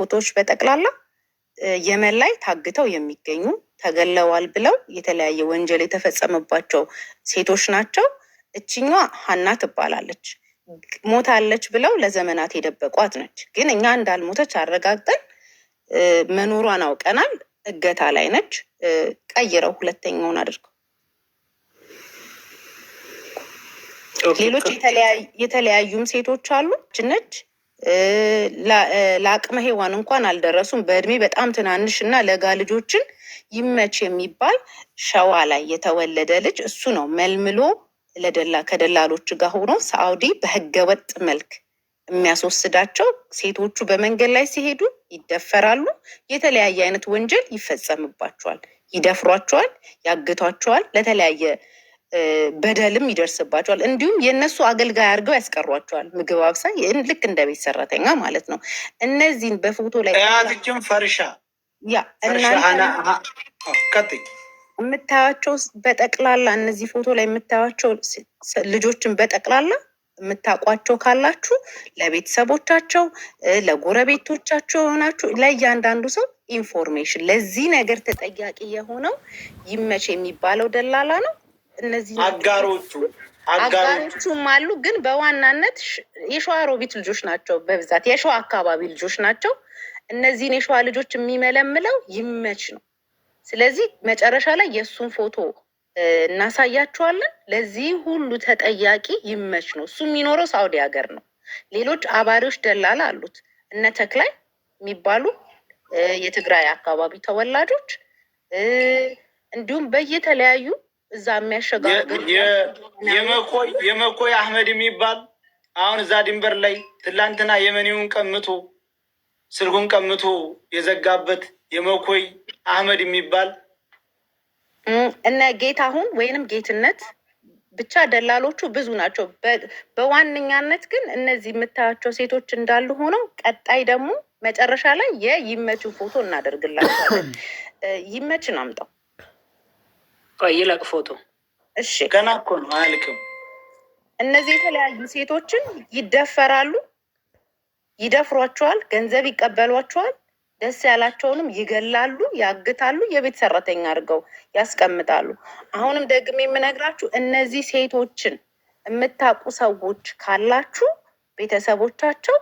ፎቶዎች በጠቅላላ የመን ላይ ታግተው የሚገኙ፣ ተገለዋል ብለው የተለያየ ወንጀል የተፈጸመባቸው ሴቶች ናቸው። እችኛዋ ሀና ትባላለች። ሞታለች ብለው ለዘመናት የደበቋት ነች። ግን እኛ እንዳልሞተች አረጋግጠን መኖሯን አውቀናል። እገታ ላይ ነች። ቀይረው ሁለተኛውን አድርገው ሌሎች የተለያዩም ሴቶች አሉ። ነች ለአቅመ ሔዋን እንኳን አልደረሱም። በእድሜ በጣም ትናንሽ እና ለጋ ልጆችን ይመች የሚባል ሸዋ ላይ የተወለደ ልጅ እሱ ነው መልምሎ ለደላ ከደላሎች ጋር ሆኖ ሳኡዲ በህገወጥ መልክ የሚያስወስዳቸው። ሴቶቹ በመንገድ ላይ ሲሄዱ ይደፈራሉ። የተለያየ አይነት ወንጀል ይፈጸምባቸዋል። ይደፍሯቸዋል፣ ያግቷቸዋል፣ ለተለያየ በደልም ይደርስባቸዋል። እንዲሁም የእነሱ አገልጋይ አድርገው ያስቀሯቸዋል። ምግብ አብሳይ፣ ልክ እንደ ቤት ሰራተኛ ማለት ነው። እነዚህን በፎቶ ላይ እያትችን ፈርሻ ያ ፈርሻ እናንተ ቀጥይ። የምታያቸው በጠቅላላ፣ እነዚህ ፎቶ ላይ የምታያቸው ልጆችን በጠቅላላ የምታውቋቸው ካላችሁ ለቤተሰቦቻቸው፣ ለጎረቤቶቻቸው የሆናችሁ ለእያንዳንዱ ሰው information፣ ለዚህ ነገር ተጠያቂ የሆነው ይመች የሚባለው ደላላ ነው። እነዚህ አጋሮቹ አጋሮቹ አጋሮቹም አሉ፣ ግን በዋናነት የሸዋሮቢት ልጆች ናቸው። በብዛት የሸዋ አካባቢ ልጆች ናቸው። እነዚህን የሸዋ ልጆች የሚመለምለው ይመች ነው። ስለዚህ መጨረሻ ላይ የእሱን ፎቶ እናሳያችኋለን። ለዚህ ሁሉ ተጠያቂ ይመች ነው። እሱ የሚኖረው ሳውዲ ሀገር ነው። ሌሎች አባሪዎች ደላላ አሉት። እነ ተክላይ የሚባሉ የትግራይ አካባቢ ተወላጆች፣ እንዲሁም በየተለያዩ እዛ የሚያሸጋግሩ የመኮይ አህመድ የሚባል አሁን እዛ ድንበር ላይ ትላንትና የመኒውን ቀምቶ ስልኩን ቀምቶ የዘጋበት የመኮይ አህመድ የሚባል እነ ጌታሁን ወይንም ጌትነት፣ ብቻ ደላሎቹ ብዙ ናቸው። በዋነኛነት ግን እነዚህ የምታያቸው ሴቶች እንዳሉ ሆነው ቀጣይ ደግሞ መጨረሻ ላይ የይመችን ፎቶ እናደርግላቸዋለን። ይመችን አምጣው። ቆይ ይለቅ ፎቶ። እሺ። ገና እኮ ነው፣ አያልቅም። እነዚህ የተለያዩ ሴቶችን ይደፈራሉ፣ ይደፍሯቸዋል፣ ገንዘብ ይቀበሏቸዋል፣ ደስ ያላቸውንም ይገላሉ፣ ያግታሉ፣ የቤት ሰራተኛ አድርገው ያስቀምጣሉ። አሁንም ደግሜ የምነግራችሁ እነዚህ ሴቶችን የምታውቁ ሰዎች ካላችሁ ቤተሰቦቻቸው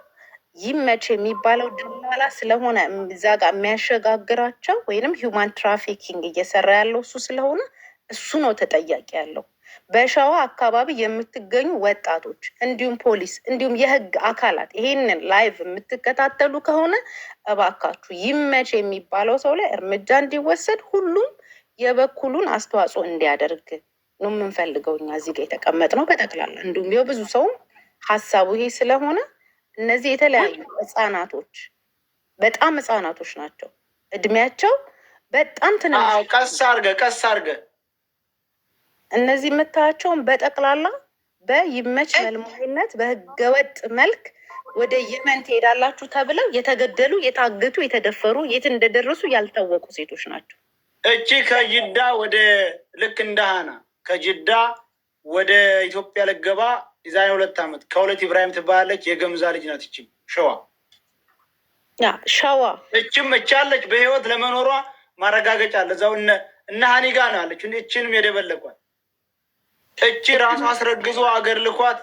ይመች የሚባለው ደላላ ስለሆነ እዛ ጋር የሚያሸጋግራቸው ወይንም human trafficking እየሰራ ያለው እሱ ስለሆነ እሱ ነው ተጠያቂ ያለው። በሸዋ አካባቢ የምትገኙ ወጣቶች እንዲሁም ፖሊስ እንዲሁም የህግ አካላት ይሄንን live የምትከታተሉ ከሆነ እባካችሁ ይመች የሚባለው ሰው ላይ እርምጃ እንዲወሰድ ሁሉም የበኩሉን አስተዋጽኦ እንዲያደርግ ነው የምንፈልገው። እኛ እዚህ ጋር የተቀመጥነው በጠቅላላ እንዲሁም የብዙ ሰውም ሀሳቡ ይሄ ስለሆነ እነዚህ የተለያዩ ህጻናቶች፣ በጣም ህጻናቶች ናቸው። እድሜያቸው በጣም ትንንሽ። አዎ፣ ቀስ አርገ ቀስ አርገ። እነዚህ የምታያቸውን በጠቅላላ በይመች መልማይነት በህገወጥ መልክ ወደ የመን ትሄዳላችሁ ተብለው የተገደሉ፣ የታገቱ፣ የተደፈሩ፣ የት እንደደረሱ ያልታወቁ ሴቶች ናቸው። እቺ ከጅዳ ወደ ልክ እንደ ሀና ከጅዳ ወደ ኢትዮጵያ ልገባ የዛሬ 2 ዓመት ከሁለት ኢብራሂም ትባላለች። የገምዛ ልጅ ናት። እችም ሸዋ ያ ሸዋ። እችም እቻለች በህይወት ለመኖሯ ማረጋገጫ አለ። እዛው እነ ሀኒ ጋ ነው አለች። እችንም የደበለቋል። እቺ ራሷ አስረግዞ አገር ልኳት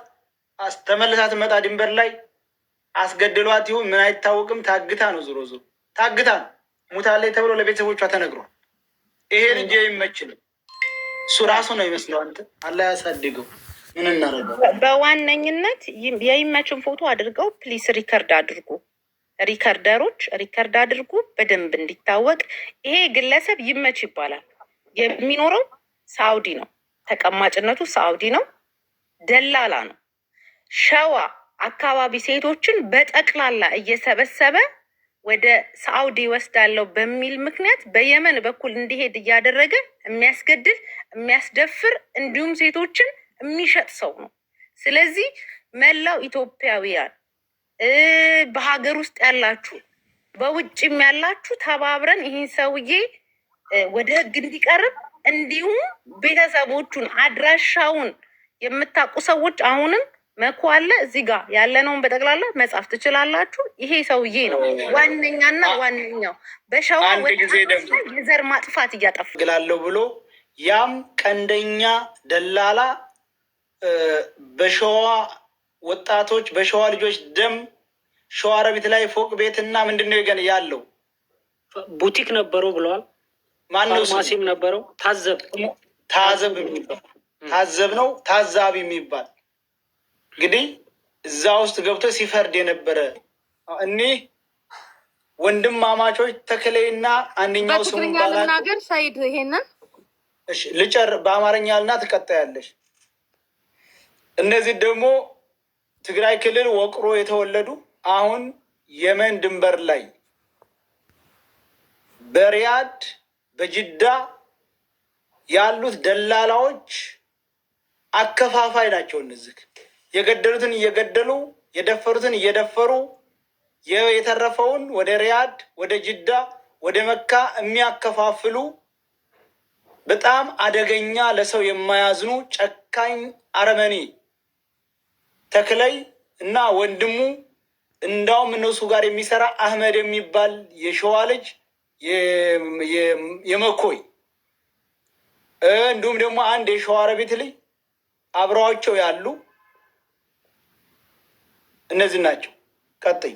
ተመልሳ ትመጣ ድንበር ላይ አስገድሏት ይሁን ምን አይታወቅም። ታግታ ነው፣ ዞሮ ዞሮ ታግታ ነው፣ ሙታለች ተብሎ ለቤተሰቦቿ ተነግሯል። ይሄ ልጅ የሚመች ነው። እሱ ራሱ ነው ይመስለው። አንተ አላህ ያሳድገው። ምን እናደርገው? በዋነኝነት የይመችን ፎቶ አድርገው please record አድርጉ። Recorder ኦች record አድርጉ በደንብ እንዲታወቅ። ይሄ ግለሰብ ይመች ይባላል። የሚኖረው ሳውዲ ነው። ተቀማጭነቱ ሳውዲ ነው። ደላላ ነው። ሸዋ አካባቢ ሴቶችን በጠቅላላ እየሰበሰበ ወደ ሳውዲ ወስዳለው በሚል ምክንያት በየመን በኩል እንዲሄድ እያደረገ የሚያስገድል፣ የሚያስደፍር እንዲሁም ሴቶችን የሚሸጥ ሰው ነው። ስለዚህ መላው ኢትዮጵያውያን፣ በሀገር ውስጥ ያላችሁ በውጭም ያላችሁ ተባብረን ይህን ሰውዬ ወደ ሕግ እንዲቀርብ እንዲሁም ቤተሰቦቹን አድራሻውን የምታውቁ ሰዎች አሁንም መኩ አለ እዚህ ጋር ያለነውን በጠቅላላ መጻፍ ትችላላችሁ። ይሄ ሰውዬ ነው ዋነኛና ዋነኛው በሸዋ አንድ ጊዜ ወጣቶች ደግሞ ላይ የዘር ማጥፋት እያጠፋ ግላለሁ ብሎ ያም ቀንደኛ ደላላ በሸዋ ወጣቶች በሸዋ ልጆች ደም ሸዋሮቢት ላይ ፎቅ ቤትና ምንድን ነው ገን ያለው? ቡቲክ ነበረው ብለዋል። ማነው ስሙ? ፋርማሲም ነበረው። ታዘብ። ታዘብ የሚባል፣ ታዘብ ነው፣ ታዛቢ የሚባል እንግዲህ እዛ ውስጥ ገብቶ ሲፈርድ የነበረ እኒህ ወንድማማቾች ተክሌና አንደኛው ስሙ በትግርኛ ባላቅ ልናገር ሰይድ ይሄንን። እሺ ልጨር፣ በአማርኛ ልና ትቀጣያለሽ። እነዚህ ደግሞ ትግራይ ክልል ወቅሮ የተወለዱ አሁን የመን ድንበር ላይ በሪያድ በጅዳ ያሉት ደላላዎች አከፋፋይ ናቸው። እነዚህ የገደሉትን እየገደሉ፣ የደፈሩትን እየደፈሩ፣ የተረፈውን ወደ ሪያድ፣ ወደ ጅዳ፣ ወደ መካ የሚያከፋፍሉ በጣም አደገኛ፣ ለሰው የማያዝኑ ጨካኝ አረመኔ ተክለይ እና ወንድሙ፣ እንዳውም እነሱ ጋር የሚሰራ አህመድ የሚባል የሸዋ ልጅ የመኮይ፣ እንዲሁም ደግሞ አንድ የሸዋሮቢት ልጅ አብረዋቸው ያሉ እነዚህ ናቸው። ቀጥይ።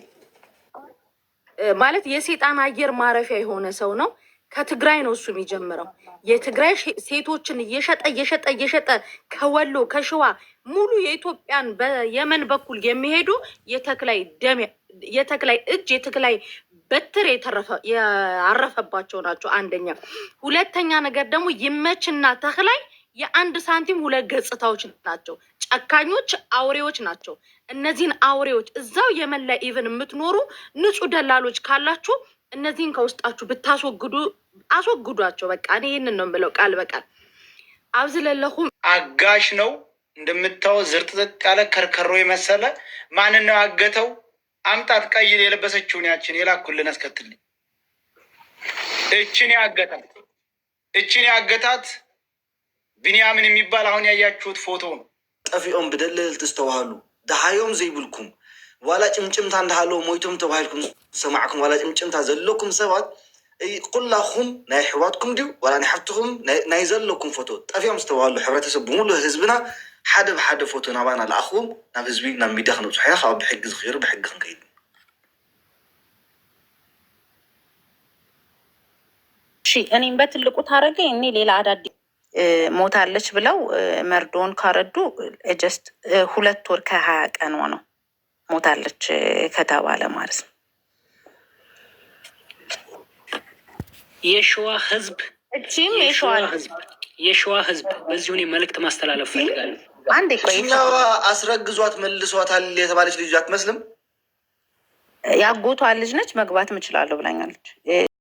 ማለት የሴጣን አየር ማረፊያ የሆነ ሰው ነው። ከትግራይ ነው እሱ የሚጀምረው። የትግራይ ሴቶችን እየሸጠ እየሸጠ እየሸጠ ከወሎ፣ ከሸዋ፣ ሙሉ የኢትዮጵያን በየመን በኩል የሚሄዱ የተክላይ ደም፣ የተክላይ እጅ፣ የተክላይ በትር ያረፈባቸው ናቸው። አንደኛ። ሁለተኛ ነገር ደግሞ ይመችና ተክላይ የአንድ ሳንቲም ሁለት ገጽታዎች ናቸው። ጨካኞች አውሬዎች ናቸው። እነዚህን አውሬዎች እዛው የመን ላይ even የምትኖሩ ንጹህ ደላሎች ካላችሁ እነዚህን ከውስጣችሁ ብታስወግዱ፣ አስወግዷቸው። በቃ እኔ ይህንን ነው የምለው ቃል በቃል። ኣብዚ ለለኹም አጋሽ ነው እንደምታወ፣ ዝርጥጥጥ ያለ ከርከሮ የመሰለ። ማንን ነው ያገተው? አምጣት፣ ቀይ የለበሰችውን ያችን የላኩልን አስከትልኝ። እችን ያገታት ቢንያምን የሚባል አሁን ያያችሁት ፎቶ ነው። ጠፊኦም ብደለልቲ ዝተባሃሉ ድሃዮም ዘይብልኩም፣ ዋላ ጭምጭምታ እንዳሃለዎ ሞይቶም ተባሂልኩም ዝሰማዕኩም፣ ዋላ ጭምጭምታ ዘለኩም ሰባት ኩላኹም ናይ ኣሕዋትኩም ድዩ ዋላ ናይ ሓፍትኩም ናይ ዘለኩም ፎቶ ጠፊኦም ዝተባሃሉ ሕብረተሰብ ብምሉእ ህዝብና ሓደ ብሓደ ፎቶ ናባና ለኣኽዎም፣ ናብ ህዝቢ ናብ ሚድያ ክነብፅሖ ኢና። ካብ ብሕጊ ዝኽይሩ ብሕጊ ክንከይድ። እሺ እኔም በትልቁ ታረገ። እኔ ሌላ አዳዲስ ሞታለች ብለው መርዶን ካረዱ just 2 ወር ከ20 ቀኗ ነው ሞታለች ከተባለ ማለት ነው። የሸዋ ህዝብ እቺም የሸዋ የሸዋ ህዝብ፣ የሸዋ ህዝብ፣ በዚሁ እኔ መልእክት ማስተላለፍ ፈልጋለሁ። አንዴ ቆይ። እችኛዋ አስረግዟት መልሷታል የተባለች ልጅ አትመስልም? ያጎቷ ልጅ ነች። መግባትም እችላለሁ ብላኛለች።